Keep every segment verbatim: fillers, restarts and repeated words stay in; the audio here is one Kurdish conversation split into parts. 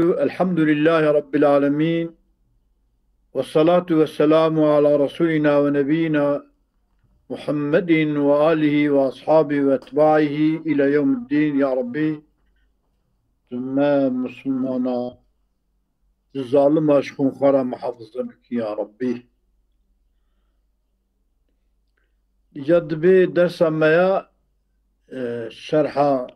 الحمد لله رب العالمين، والصلاة والسلام على رسولنا ونبينا محمد وآله وأصحابه وأتباعه إلى يوم الدين. Ya Rabbî, tu me misilmana, tu zalima ji xûnxwara muhafize bikî ya Rabbî. Îca dibê dersa me ya, e, şerha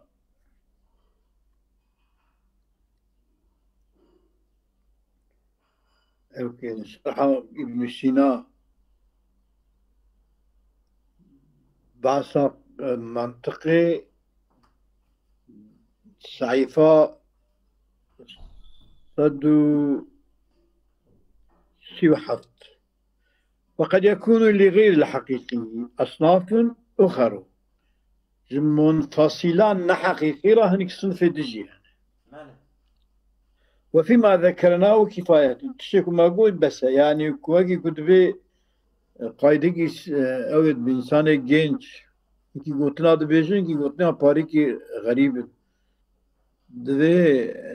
Ew kê şerha Îbn Sîna, behsa, e, mentiqê, sehîfa sed û sî û heft. وقد يكون لغير الحقيقي أصناف أخر. Ji munfasîlan neheqîqî re hinek sinfê dijî hene. Belê. وفيما ذكرناه كفاية. Tiştê ku me got bes e. Yanî ku wekî ku dibê, e, qaydekî s-, e, ew ê bi însanê genç, wekî gotina dibêjin, wekî gotina parîkî xerîb in. Divê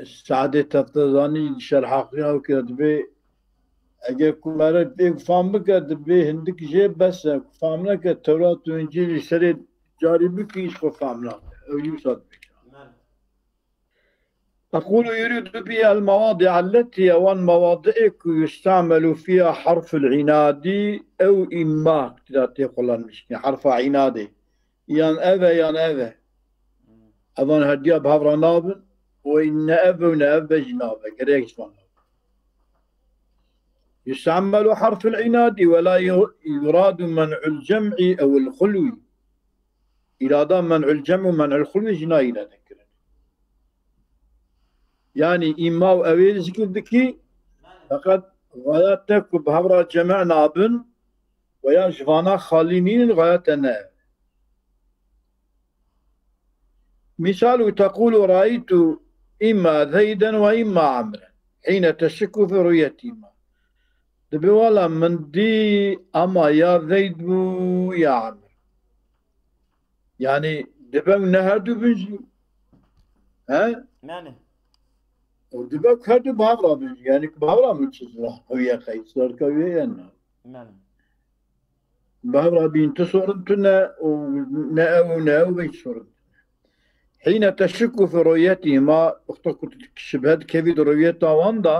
Saedê Teftezanî şerha xwe ya wekî dibê, eger ku mere pê fam bike, dibê hindik jê bes e. Ku fam neke, Tewrat û Încîl ji serê carî bikî, ji xwe fam nake. Ew jî wisa dibê. أقول يريد بها المواضع التي, ewan mewadi'ê ku يستعمل فيها حرف العناد, ew îma tê kullanmiş, herfa înadê. Yan ev e, yan ev e. Evan herdiya bi hev re nabin, û ne ev e û ne ev e jî nabe. Gerek ji van nabe. يستعمل حرف العناد ولا ي-, يراد منع الجمع أو الخلو. Îrada men'ul cem û men'ul xulwê jî nayîne kirin. Yanî îma û ewê zikir dikî, feqet xaya te ku bi hev re ceme nabin, Veya ji vana xalî nînin, xaya te ne. Mîsal û teqûlu rayîtu îmma Zeyden ve îmma Emren. Hîne teşikku fi ruyetîma. Dibê wala min dî ama ya Zeyd bû ya Emr. Yanî dibe ne her du bin jî. He? Yani. O dibe her du bi hev re bin jî. Yanî bi hev re min çi zira? Ew ya qeysar ka wê ya ne? Yani. Bi hev re bîn tu sorin tune û ne ew û ne ew bê sorin tune. Hîne teşikku fi ruyetî ma, wexta ku tu şibhe dikevî di ruyeta wan de,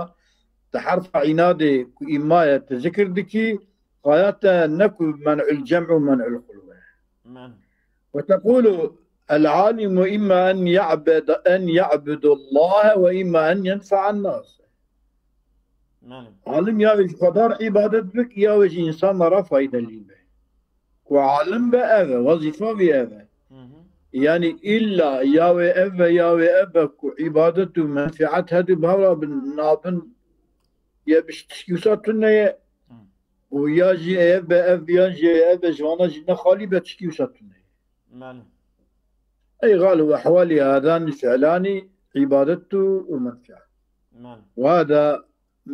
di herfa înadê ku îma ye tu zikir dikî, xaya te ne ku men'ul cem û men'ul xulwe. Men. Ve tequlu el alimu imma en ya'bud, en ya'budu Allah ve imma en yenfa'an nas. Yani. Alim ya wê ji Xwedar îbadet bik, ya wê ji însanlara faydelî be. Ku alim be ev e, wezîfa wî ev e. Hı hı. Yani îlla ya wê ev be, ya wê ev be ku îbadet û menfiat hedû bi hev re bin, nabin, ye bi tişkî wisa tune ye. Hı. Û ya jî ev be ev, ya jî ev be ji vana jî ne xalî be tişkî wisa tune ye. Yani. Ey xal û ehwalî hadanî fi'lanî îbadet û, û menfiat. Yani. Ve hada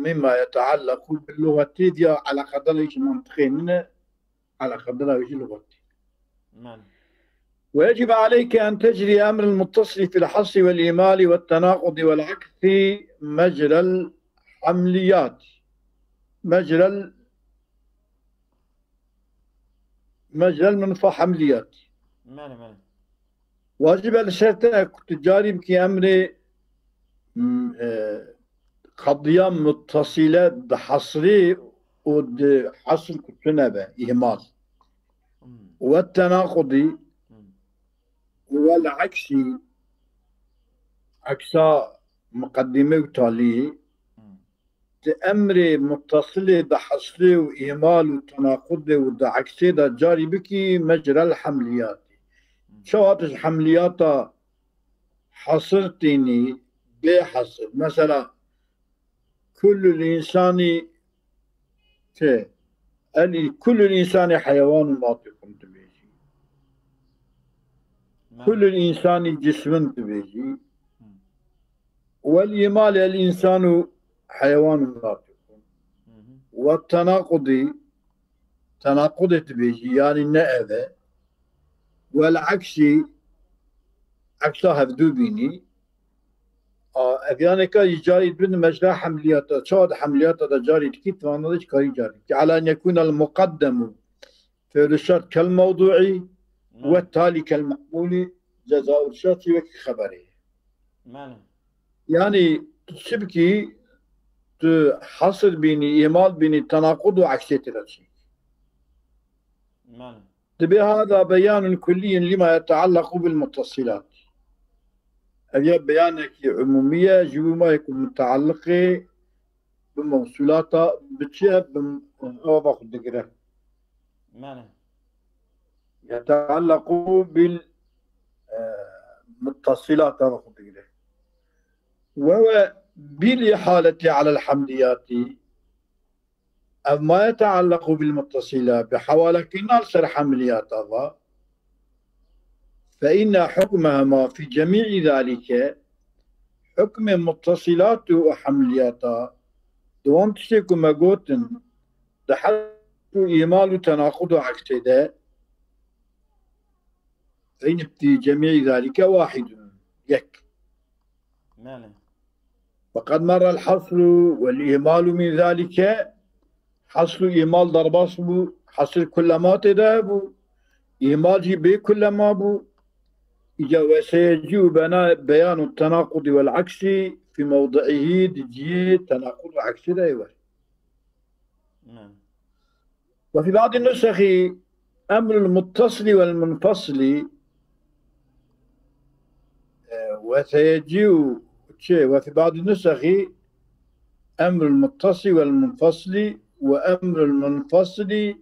مما يتعلق باللغة, diya eleqedar ji mentiqê min e, eleqedar ji luxetê. Men. ويجب عليك أن تجري أمر المتصل في الحصر والإيمال والتناقض والعكس مجرى الحمليات. مجرى ال-، مجرى المنفحمليات. Men, men. Wacib e li ser te ku tu carî bikî emrê, m, e, qediya muttasîle di hesrê û di hesr ku tune be, îhmal. Hmm. Ve tenaqudî, Hmm. Wel eksî, eksa muqedîme û talî, Hmm. di emrê muttasilê di hesrê û îhmal û tenaqudê û di eksê de carî bikî mecrel hemliyatî. Çawa tu ji hemliyata hesir tînî, bê hesir. Mesela, kullu insanî te, el, kullu insanî heyewanun natiqun dibêjî. Kullu insanî cismin dibêjî. Wel îmal el însanu heyewanun natiqun. Hı hı. Ve tenaqudî, tenaqudê dibêjî, yanî ne ev e. Wel eksî, eksa hevdû bînî. A, ev yaneka jî carî dibin mecra hemliyata. Çawa di hemliyata de carî dikî, tivana de jî karî carî dikî. Ala en yekûne el muqaddemu fi'lu şert kel mewdu'î Mane. Ve talî kel mehmûlî ceza û şertî wekî xeberê. Mane. Yanî tu çi bikî, tu hasir bînî, îmal bînî, tenaqud û eksê tê de çi. Mane. Dibê hada beyanun kulliyun lima yeteallaqu bil muttasilat. Ev ya beyanekî umûmî ye, ji bo ma ye ku mutealliqê bi mewsulata bi çi ye, bi ewa xwe digire. Mane. Yeteallaqu bil, e, muttasilat ewa xwe digire. Ve ve bil ihaleti alel hemliyati. Ev ma yeteallaqu bil muttasila, bi hewalekirina li ser hemliyata va. Fe inne hukmehema fî cemî'î zalike, hukmê muttasilat û hemliyata, di wan tiştê ku me gotin, di hesr û îmal û tenaqud û eksê de, fe inne fî cemî'î zalike wahidun, yek. Mane. Ve qed merrel hasru vel îmalu min zalike, hasr û îmal derbas bû, hasr kullema tê de hebû, îmal jî bê kullema bû. Îca ve seyecî'u bena-, beyanu tenaqudi vel aksi fî mewdi'ihî, di cihê tenaqud û aksê de yê wer. Mane. Ve fî ba'dî nusexî emrul muttasili vel munfasili, e, ve seyecî'u çi? Ve fî ba'dî nusexî emrul muttasi vel munfasili ve emrul munfasili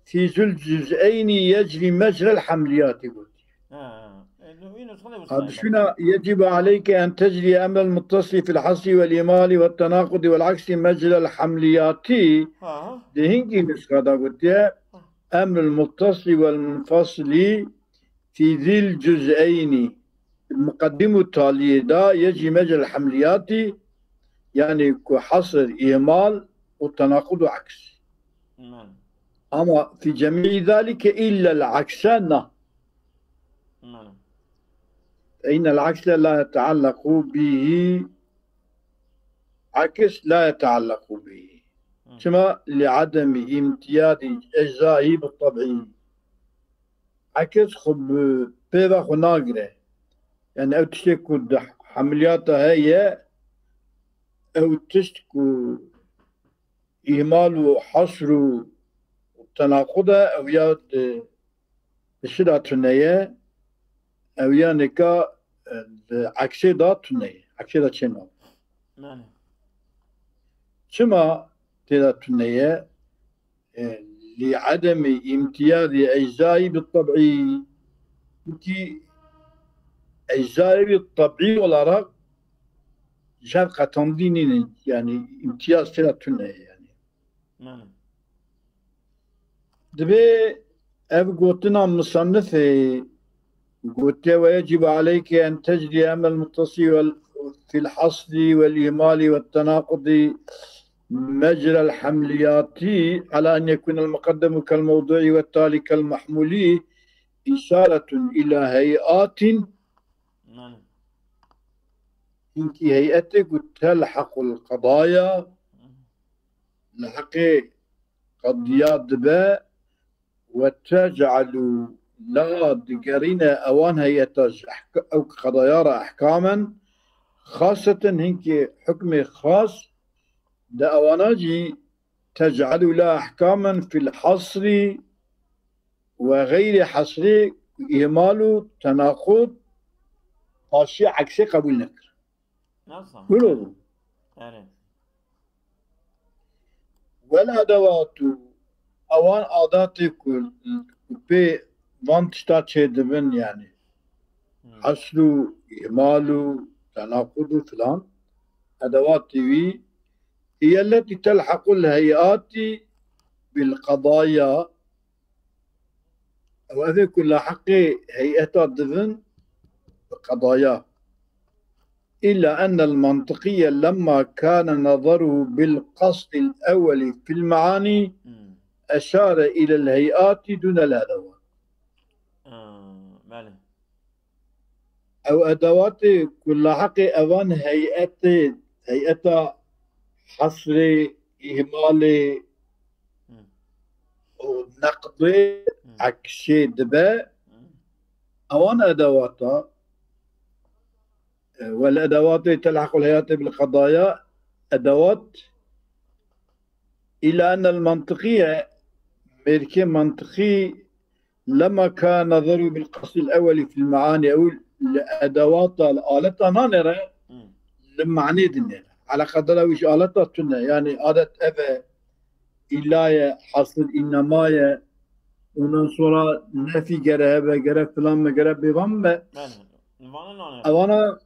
fî zul cüz'eyni yecrî mecrel hemliyatî got. Ha, e, nu-, wî nusxe de Ha, wisa ye. Dişuna yecîbu aleyke en tecrî emrel muttasî fil hasî vel îmalî vel tenaqudî vel aksî mecrel hemliyatî. Ha. Di hingî nusxa da gotiye, emrul muttasî vel munfasilî fî zil cüz'eynî. Muqeddim û taliyê da yecî mecrel hemliyatî, yanî ku hasr, îmal û tenaqud û aks. Mane. Ama fî cemî zalike illa el akse na. Mane. Fe innel akse la yeteallaqu bihi. Aks la yeteallaqu bihi. Hı. Çima? Li ademi imtiyadi eczayî bi tabî. Aks xwe bi pêva xwe nagire. Yani ew tiştê ku di hemliyata heye, ew tişt ku îmal û hasr û tenaqud e, ew ya di, di şi de tune ye, ew ya nika, e, di eksê de tune ye. Eksê de çênabe. Mane. Çima tê de tune ye? E, li edemî îmtiyazî eczayî bi tabî. Çünkü eczayî bi tabî olarak ji hev qetandî nînin. Yani îmtiyaz tê de tune ye yani. Mane. Dibê ev gotina musannifê gotiye, "Ve yecîbu aleyke en tecrî emel muttasî vel fil hasli vel îmalî vel tenaqudi mecrel hemliyatî ala en yekûnel muqeddemu kel mewduî ve talî kel mahmulî îşaretun ila hey'atin." Mane. Hinkî hey'etê ku telhequl qedaya li heqê qediya dibe ve tec'elu leha digerîne ewan heyeta ji ehk-, ew qedaya re ehkamen xaseten hinkî hukmê xas de ewana jî tec'elu leha ehkamen fil hasrî ve xeyrî hasrî îmal û tenaqud paşî eksê qebûl nekir. Nasıl? Wilo bû. Evet. Wel edewatu, ewan adatê ku, ku pê van tişta çêdibin yani. Hmm. Hasr û îmal û tenaqud û filan. Edewatê wî, hiye letî telhequl hey'atî bil qedaya. Ew ev ê ku lahiqê hey'eta dibin bi qedaya. Îlla ennel mantiqîye lemma kâne nezeruhu bil qasdil ewwelî fil me'anî Hmm. eşare îlel hey'atî dûnel edewat. Ha, belê. Ew edewatê ku laheqê evan heyetê, heyeta hesrê, îhmalê Hı. û neqdê Hı. eksê dibe, Hı. ewan edewata, e, wel edewatê telhequl heyatê bil qedaya, edewat, ila enel mantiqiye, mêrkê mantiqî, lema ka nezeru bil qasdil ewelî fil meanî, ew li edewata, li aleta nanêre, Hı. li manê dinêre. Ala qedera wî ji aleta tune, yani adet eve, ilaye, hasil innemaye, ondan sonra nefi gere hebe, gere filan me, gere bêvan me. Belê. Vana nane. Evana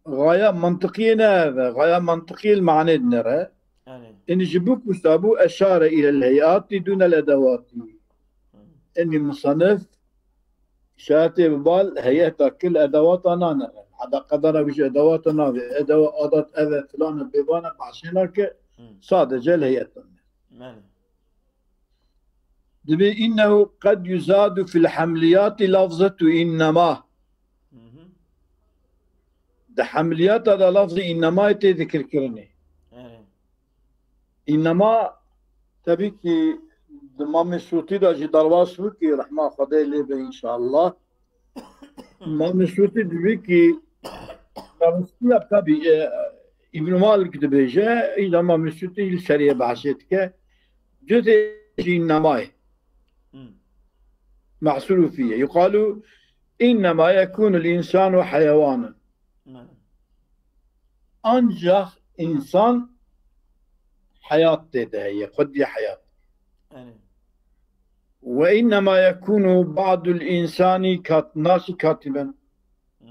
gaya mantiqiyê ne eve, gaya mantiqiyê li manê dinêre. Yani. Ini ji bu kusa bu eşare ile heyati dune edewati. Ini musanif şayetê bi bal heyeta kil edewata nane. Hada qedera wî ji edewata navê. Edewa adat eve filan bêvana bahşê nake. Hı. Sadece li heyeta ne. Yani. Dibê innehu qed yuzadu fil hamliyati lafzetu innema. Hı hı. Di hamliyata da lafzê innemayê tê zikirkirinê. Yani. Înnema, tebî kî di Mamê Sûtî de jî derbas bû kî rehma Xwedê lê be înşallah. Mamê Sûtî dibî kî rawestiya tabî, e, Îbn Malik dibêje, îda Mamê Sûtî li seriyê behsê dike. Cuzê jî înnemayê. Hı. Mahsûrû fîye. Yuqalu înnema yekûnul însanu heyewanen. Yani. Ancak insan heyat tê de heye, xwediyê heyat. Yani. Ve innema yekûnu ba'dul însani kat-, nasi katiben. Hı.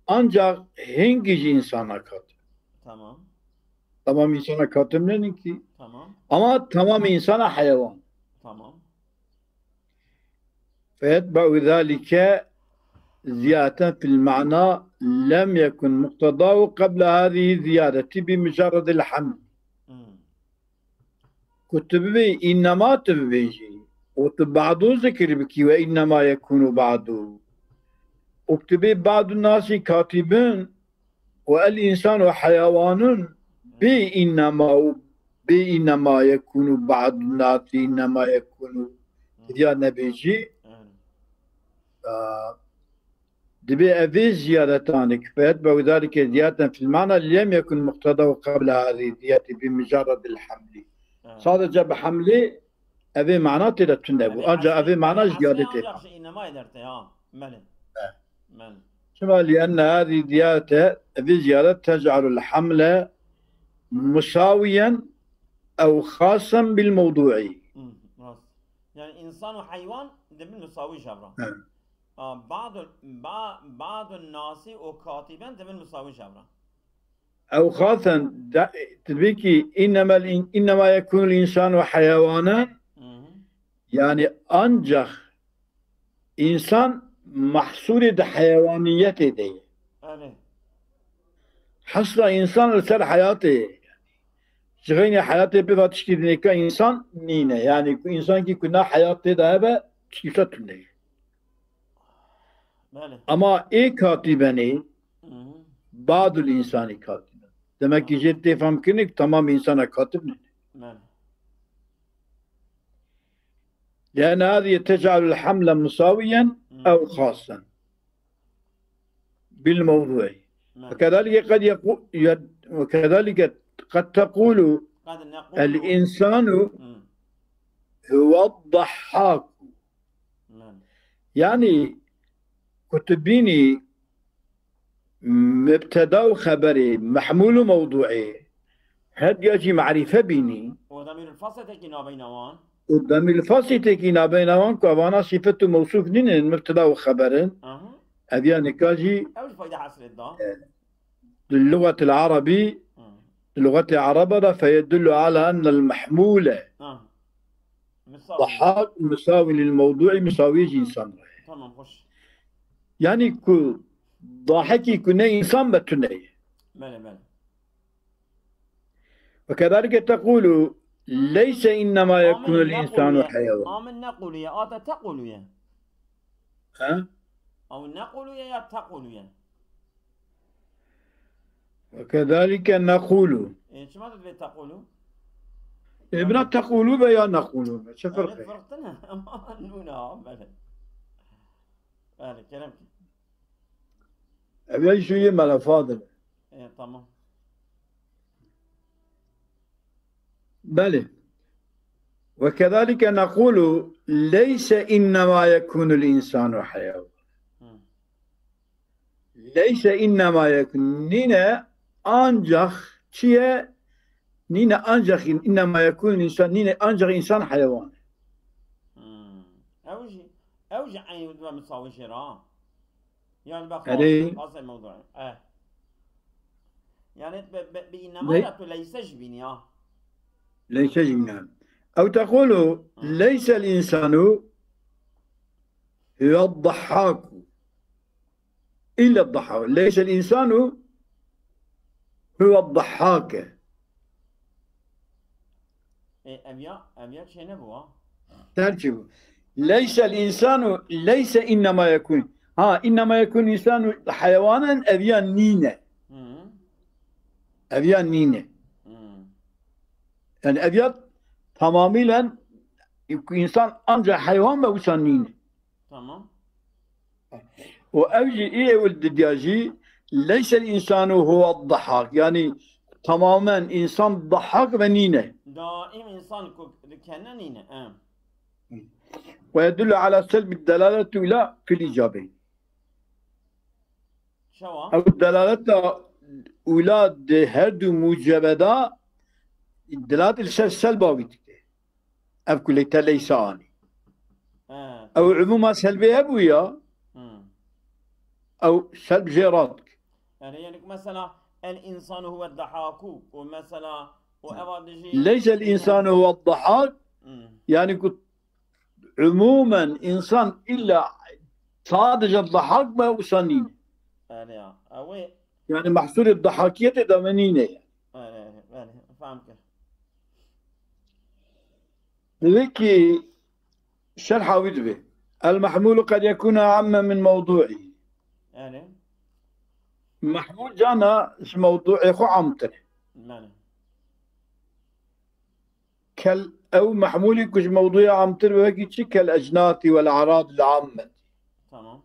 Ancak hingî ji însana katib. Tamam. Tamam însana katib nenin ki. Tamam. Ama tamam însana heyewan. Tamam. Feyetbe'u zalike ziyadeten fil ma'na lem yekun muqtedahu qabla hadihi ziyadeti bi mujarredil haml. Hı. Ku tu bibê înnema tu bibêjî û tu ba'du zikir bikî ve înnema yekûnu ba'du. Û tu bê ba'du nasî katibin û el însanu heyewanun bê înnema û bê înnema yekûnu ba'du nasî înnema yekûnu. Ya nebêjî, Yani. a, dibê evê ziyadetanê ki feyetbe'u zalike ziyadeten fil ma'na lem yekun muqtedahu qabla hadihi ziyadeti bi mujarredil hamli. Yani. Sadece bi hamlê evê mana tê de tune bû. Yani Ancak hasrê, evê mana yani hasrê ziyade tê. Ancak ji înnema dertê ha. Belê. Evet. Belê. Çima? Li enne hadihi ziyadete, evê ziyadet tec'alul hamle musawiyen ew xasen bil mewdu'i. Hı, rast. Yani insan û heywan dibin misawî jevra. Evet. A, ba'du, ba-, ba'du nasi û katiben dibin misawî jevra. Ew xasen de, tabii ki innemel in-, innema yekunul insanu heyewanen, Hı hı. yani ancak insan mahsûrê di heyewaniyetê de ye. Yani. Hesra insan li ser heyatê ye. Ji xeynî heyatê pê va tiştî dinêka insan nîne. Yani ku insan ki ku na heyat tê de hebe tiştî wisa tune ye. Belê. Ama ê katibenê Hı hı. badul insanî katiben. Demek ki jê tê fam kirin ki tamam insana katib ne. Belê. لأن هذه تجعل الحمل مساويا Hı. أو خاصا بالموضوع. Belê. وكذلك قد يقو-، يد-، وكذلك قد تقول Qed nequlu. الإنسان Hı. هو الضحاك. Belê. Yani ku tu bînî mubteda û xeberê, mehmûl û mewdûê, her diya jî merîfe bînî Û demîrul faslê tekî nabeyna wan. û demîrul faslê tekî nabeyna wan ku evana sîfet û mewsûf nînin, mubteda û xeber in, Aha. ev ya nika jî Ew jî fayda hesrê da. di luxetil erebî, Hı. di luxetê ereba de feyedullu ala ennel mehmûle Ha. Misal. Dahak misawî lil mewdûî, misawî ji însan re. Tamam, hoş. Yani ku dahekî ku ne însan be tune ye. Belê, belê. Ve kedalike tekulu leyse innema yekunul insanu heyewan. Amin nekulu ye, ata tekulu ye. Ha? Ew nequlu ye ya tequlu ye? وكذلك نقول. E, çima tu dibê tequlu? Ê, bira tequlu be ya nequlu be. Çi Ev ferq e? Ferq tine. Ama nûna, belê. Belê, kerem ki. Ev ya jûyê melefa de. E, tamam. Belê. وكذلك نقول ليس إنما يكون الإنسان حيوان. Hı. ليس إنما يكون. Nîne ancak çi ye? Nîne ancak in-, إنما يكون الإنسان. Nîne ancak insan heywan. Hmm. Ew jî, ew jî eynî wî dibe misawi jê re ha. Yani be Erê. Xas, xas mewdû. Eh. Yani be, be, bi innema Ne? Ya tu leyse jî bînî ya. ليس جميعا. أو تقول ليس الإنسان هو الضحاك. إلا الضحاك. ليس الإنسان هو الضحاك. E, ev ya, ev ya çênebû ha. Tercih bu. ليس الإنسان، ليس إنما يكون. Ha, إنما يكون الإنسان حيوانا, ev ya nîne. Hı. Ev ya nîne. Hı. Yani ev ya tamamıyla insan ancak heywan ve wisa nîne. Tamam. O ev jî î ewil didiya jî ليس الإنسان هو الضحاك. Yani tamamen insan dahak ve nîne. Daim insan ku dikene nîne. Em. ويدل على سلب الدلالة الأولى في الإيجاب. Şewa. Ew delaleta ula di her du mucebe de delalet li ser selba wî dike. Ev ku leyte leysa anî. He. Ew umuma selbê hebû ya, Hı. ew selb jê radike. Yani, yani mesela el insanu huve dahaku. O mesela o eva dijî. ليس الإنسان هو الضحاك. Hı. Yani ku umumen insan illa sadece dahak be wisa nîne. Yani ya. Ewe. Yani mahsûrê dahakiyetê de me nîne. Yani, yani, faham ki. Dibe ki şerha wî dibe. المحمول قد يكون أعم من موضوعه. Yani. Mahmûl cana ji mewdûê xwe amtir. Yani. Kel ew mahmûlî ku ji mewdûya amtir be wekî çi kel ecnatî wel a'rad el amme. Tamam.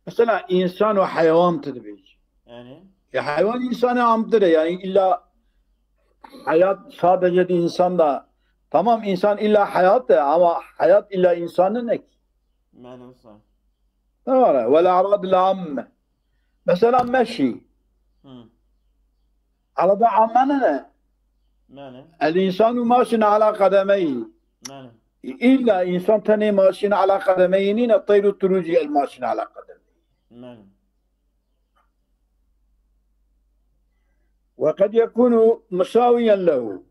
Mesela insan û heywan tu dibêjî. Yani. Ya heywan insanê amtir e, yani illa hayat sadece di insan da. Tamam, insan illa hayat e ama hayat illa insan ne ki? Mane wisa. Ne var? Wel a'rad el amme. Mesela meşî. Hı. Arada amme ne ne? Mane. El insanu maşin ala qademeyhi. Mane. İlla insan tenê maşin ala qademeyhi nîne, teyru turuci el maşin ala qademeyhi. Mane. Ve qed yekunu musawiyen lehu.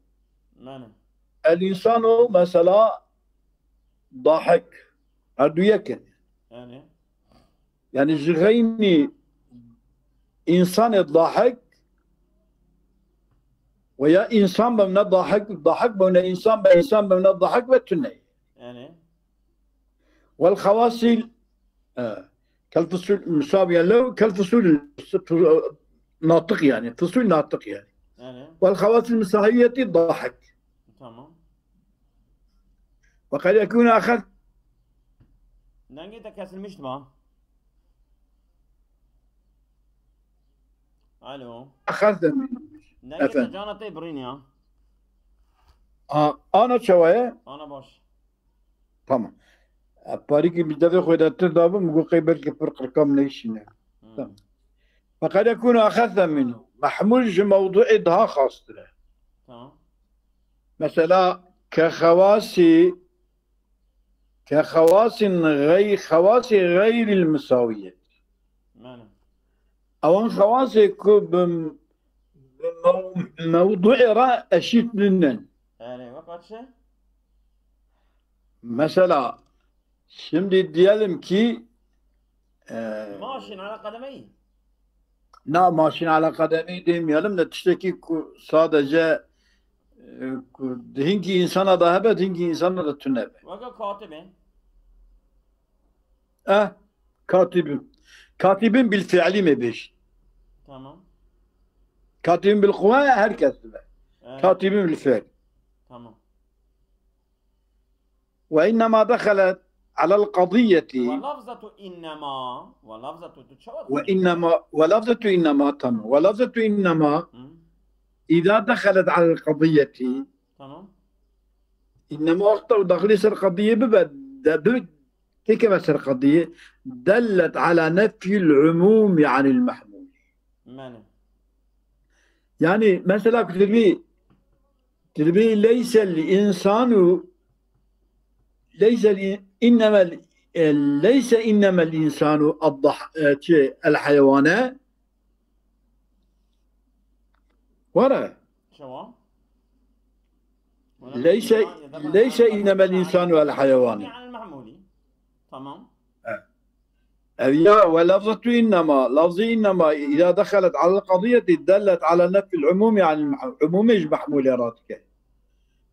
Mane. El insanu mesela dahik. Her du yek in. Yani. Yani ji xeynî insanê dahik ve ya insan bimne dahik, dahik bimne insan be, insan bimne dahik ve tune. Yani. Vel xewasil, e, kel fusul musawiyen lehu, kel fusul natiq yani, fusul natiq yani. Yani. Vel xewasil musawiyeti dahik. Tamam. Ve qed yekunu axir Dengê te kesilmişti ba. Alo. axir demin. Dengê te Efendim. Cana te birîn ya. A, ana çawaye? Ana baş. Tamam. E, parîkî bi devê xwe de tir dabim, got qey belkî pir qirkam neyşîne. Hı. Tamam. Feqed yekûnu axefe minhu. Mehmûl ji mewduê daha xastir e. Tamam. Mesela ke xewasî, ke xewasin xey-, xewasî xeyril misawiyet. Mane. Ewan xewasê ku bi, bi mew-, mewduê re eşît nînin. Yani, wek çi? Mesela, şimdi diyelim ki, e, Maşin ala qedemeyî. Na maşin ala qedemî demeyelim de tiştekî ku sadece, e, ku di hinkî insana da hebe, di hinkî insana da tune be. Weke katibê. Eh, Katibin. Katibin bil fi'li me bêj. Tamam. Katibin bil kuwe her kes dibe. Evet. Katibin bil fi'l. Tamam. Ve innema dehalet alel kadiyeti. Ve lafzatu innema. Ve lafzatu tu çawa Ve innema, ve lafzatu innema, tamam. Ve lafzatu innema. Hı. İza dehalet alel kadiyeti. Tamam. Innema wexta û daxilî ser qediyê bibe, de bi têkeve ser qediyê, dellet ala nefyil umûmi anil mehmûlî. Mene. Yani mesela ku tu dibî, tu dibî leysel insanu, leysel in-, innemel, e, leyse innemel insanu ad-dah-, e, şey, el hayvane. Were. Şewa. Leyse, leyse innemel insanu el hayvani. Anil mahmuli. Tamam. E. Ev ya ve lafzatu innema, lafzı innema, iza dehalet alel kadiyeti dellet ala nefil umumi anil mahmuli. Umumi ji mahmuli radike.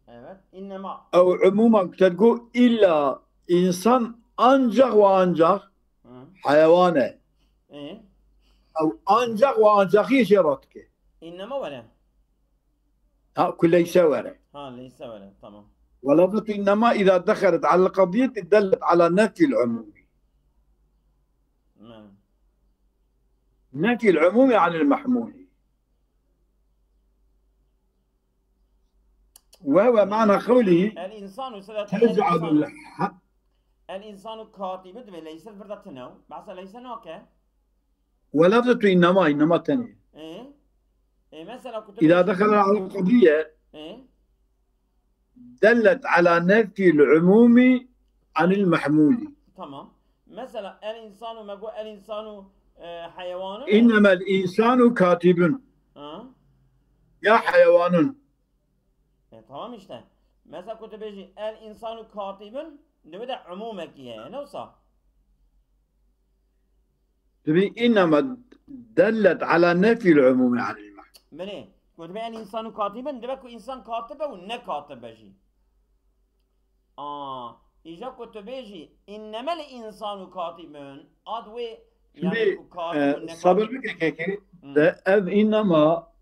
Evet. İnnema. Ew umuma ku te digo illa insan ancak ve ancak Hı. Heywan e. E? Ew ancak ve ancak yê jê re dike. İnnema were. Ha, ku leyse were. Ha, leyse were. Tamam. Ve lafzatu innema iza dehalet alel kadiyeti dellet ala nefyil umumi. Hı. Nefyil umumi anil mahmuli. Ve huve mana kavlihi. El insanu, mesela el tec'alul insanu. Ha- El insanu katibun dibe leyse vir de tine. Behsa leyse nake. Ve lafzatu innema, innema tenê. E? E, mesela kutu İza dehalet alel kadiye. E? Dellet ala nefyil umumi anil mahmuli. Tamam. Mesela el insanu, me got el insanu, e, heywanun. İnnemel insanu katibun. Ha? Ya heywanun. E, tamam işte. Mesela ku tu bêjî el insanu katibun, dibe de umumekî heye, ne wisa? Dibî innema dellet ala nefyil umumi anil mahmul. Belê. Ku dibê el insanu katibun, dibe ku insan katib e û ne katib e jî. Aa, îja ku tu bêjî, "Innemel insanu katibun", ad wê, yani Şimdi, ku katibun e, ne sabir katib. Bike kekê, Hı. De ev innema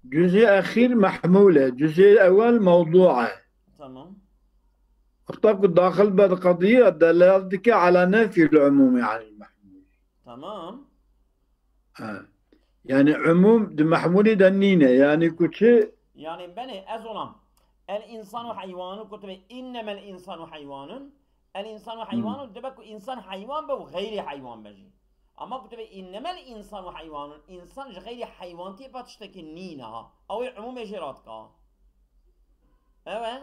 cüzê exîr mehmûl e, cüzê ewel mewdû e. Tamam. Wexta ku daxil be di qediyê, delalet dike ala nefyil umûmî anil mehmûlî. Tamam. Ha. Yani umum di mehmûlî de nîne. Yani ku çi? Yani benê ez olam. El insanu heywanun, ku tu bê innemel insanu heywanun. El insanu heywanun, Hmm. Dibe ku insan heywan be û xeyrî heywan be jî. Ama ku tu bê innemel insanu heywanun, insan ji xeyrî heywantiyê ve tiştekî nîne ha. Ew ê umumê jê radika. Ew e.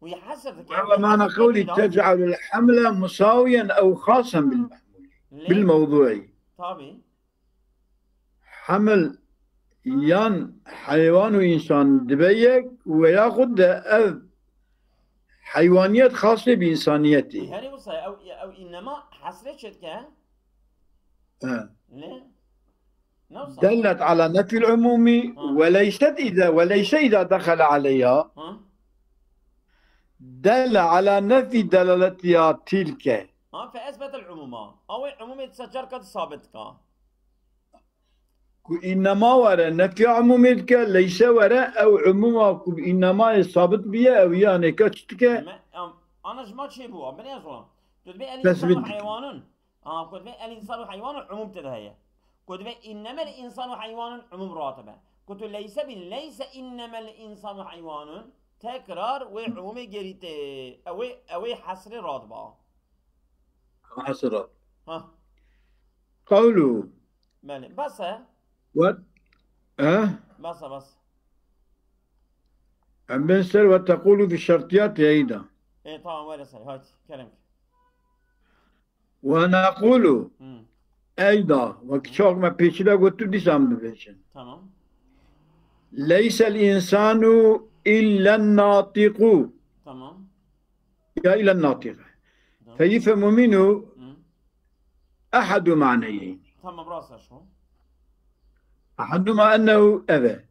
Wî hesr dike. Ve mana qewlî tec'alul hamle musawiyen ew xasen bil mehmûlî. Lê? Bil mewdûî. Tabii. Hemil yan heywan û însan dibe yek û veyaxud de ev heywaniyet xas e bi însaniyetê. Herî wisa ew, ew înnema hesrê çêdike? He. Lê? Ne wisa? Dellet ala nefyil umûmî Ha. Ve leyset îza, ve leyse îza dexele aleyha. Ha. Delle ala nefyî delaletiya tilke. Ha, fe esbetel umûma. Ew ê umûmê disa çar kat sabit ka. Ku înnema were, nefya umûmê dike, leyse were, ew umûma ku bi înnemayê sabit biye, ew ya nêka çi dike? Me, em, ana ji ma çê bû, binê ez olam. Tu dibê el Tesbît insanu dike. Heywanun. Ha, ku dibê el insanu heywanun, umûm tê de heye. Ku dibê innemel insanu heywanun, umûm ratibe. Ku tu leyse bin, leyse innemel insanu heywanun, tekrar wê umûmê gerî tê. Ew ê, ew ê hesrê radiba. Hesrê radiba. Ha. Qewlu. Belê. Bes e? What? Eh? Bes e, bes. Em bên ser ve tequlu fi şertiyat eyda. E, tamam, were ser. Haydi, kerem. Ve nequlu. Hı. Eyda. Wek çax me pêçî de got, tu dîsa em dibêjin. Tamam. Leysel insanu illen natiqu. Tamam. Ya illen natiqe. Tamam. Feyufhemu minhu Hı. Ehadu maneyeyni. Tamam, rast e şu. Ehaduma ennehu eve.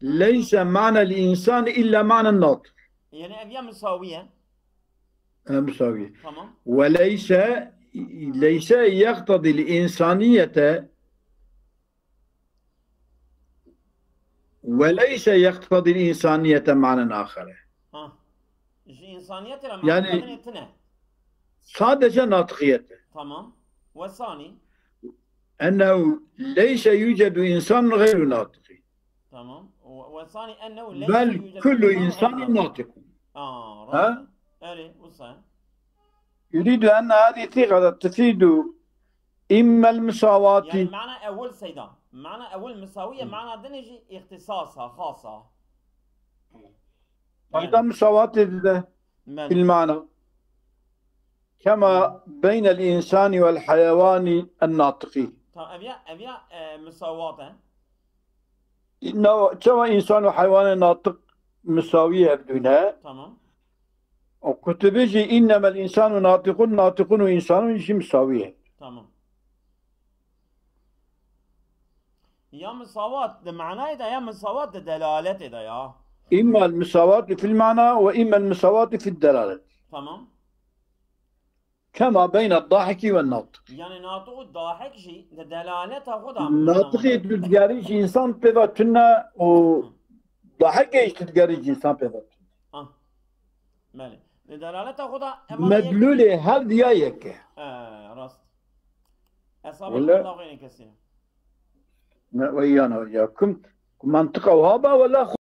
Leyse manel insani illa manen natiq. Yani ev ya misawiye. E, misawiye. Tamam. Ve leyse ليس يقتضي الإنسانية وليس يقتضي الإنسانية معنى آخر. Ha. Ji insaniyetê re Yani- manada dinê tine. Sadece natıkiyete. Tamam. Ve sani. أنه ليس يوجد إنسان غير ناطق. Tamam. Ve, ve sani ennehu leyse بل yucedu كل insanun إنسان gayru natık. ناطق. Aa, Ha? rast. Öyle, bu sayı. يريد أن هذه الصيغة تفيد إما Yani المساواة. mana ewil seyda. Mana ewil misawiye, mana dinê jî ihtisasa, xasa. أيضا مساواة في Mel. المعنى. كما بين الإنسان والحيوان الناطق. Tamam, ev ya, ev ya, e, misawat e. إنه سواء إنسان وحيوان ناطق مساوية بدونها. Tamam. وكتبجي إنما الإنسان ناطق، ناطق وإنسان شي مساوية. Tamam. Ya misavat de manayê de ya misavat de delaletê de ya. إما المساواة في المعنى وإما المساواة في الدلالة. Tamam. كما بين الضاحك والناطق. Yani natiq û dahik jî de delaleta xwe da. Natiqê tu digerî jî însan pê ve tune û dahikê jî tu digerî jî însan pê ve tune. Ah. Belê. De delaleta xwe da. Ema Medlûlê her diya yek e. E, rast. Hesabê Wele- xwe da xwe kesî. Ne, weyana ya. Kum, kum mantiqa wiha ba wela